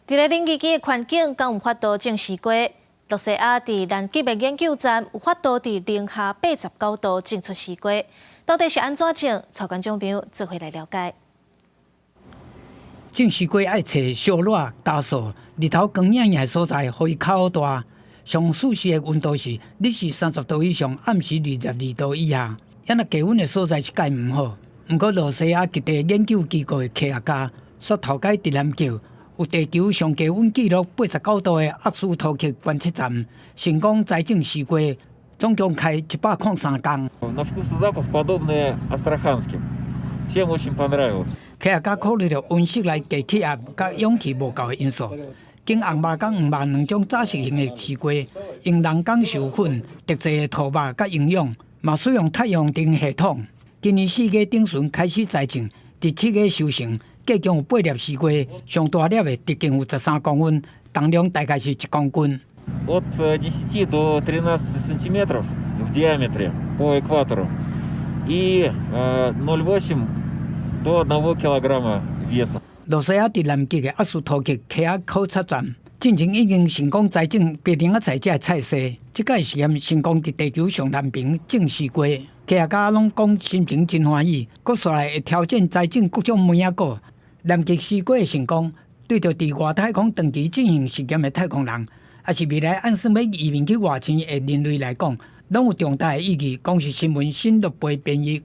佇咧冷吱吱的環境，敢有法度種西瓜？露西亞佇南極的研究站有法度佇零下89度種出西瓜，到底是按怎種？帶觀眾朋友做伙來了解。種西瓜愛揣燒熱、乾燥、日頭光影影的所在，予伊較好大。上舒適的溫度是日時30度以上，暗時22度以下。抑若低溫的所在是蓋毋好。毋過露西亞極地研究機構的科學家，煞頭擺佇南極有地球上低溫紀錄89度的厄斯托克觀測站，成功栽種西瓜，總共開103公。 На вкус и запах подобные астраханским. Всем очень понравилось. 科學家考慮著溫室內低氣壓佮氧氣無夠的因素，經紅肉佮黃肉兩種早熟型的西瓜，用人工授粉、特製的土肉佮營養，嘛使用太陽燈系統。今年4月頂旬開始栽種，佇7月收成，計共有八粒西瓜，上大粒的直徑有13公分，重量大概是1公斤。 От 10 до 13 сантиметров в диаметре по экватору и 0,8 до 1 килограмма весом. 露西亞佇南極的厄斯托克科學考察站，進前已經成功栽種白檳仔菜這个菜系。這擺實驗成功佇地球上南爿種西瓜，科學家攏講心情真歡喜，閣紲來會挑戰栽種各種梅仔果。南極西瓜的成功，對著佇外太空長期進行實驗的太空人，抑是未來按算欲移民去外星的人類來講，攏有重大的意義。公視新聞新樂貝編譯。